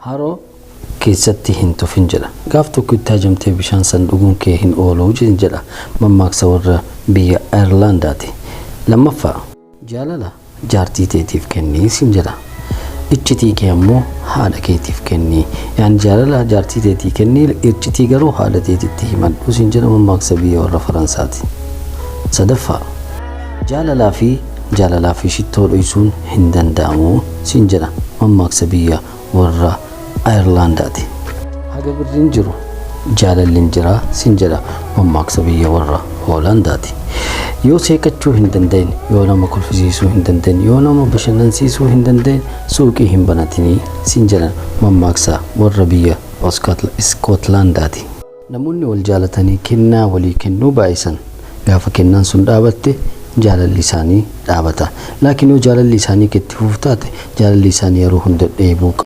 Haroo keessatti hin tufin jedha. Gaaf tokko itti hajamtee bishaan san dhuguun kee hin oolu jedha mammaaksa warra biyya Ayirlaandaati. Lammaffaa, jaalala jaartii teetiif kennii siin jedha. Iccitii kee ammoo haadha keetiif kennii. Yaan jaalala jaartii teetii kennii, iccitii garuu haadha teetitti himadhu siin jedha mammaaksa biyya warra Faransaati. Sadaffaa, jaalalaa fi shittoo dhoysuun hin danda'amu siin jedha mammaaksa biyya warra Ayirlaandaati. Haga birriin jiru jaalalli hin jira siin jedha mammaaksa biyya warra Hoolaandaati. Yoo seeqachuu hin danda'in, yoo nama kolfisiisuu hin danda'in, yoo nama bashannansiisuu hin danda'in, suuqii hin banatinii siin jedhan mammaaksa warra biyya Iskootlaandaati. Namoonni wal jaalatanii kennaa walii kennuu baay'isan, gaafa kennaan sun dhaabatte jaalalli isaanii dhaabata. Laakiin yoo jaalalli isaanii itti fufu taate, jaalalli isaanii yeroo hunda dheebuu qaba.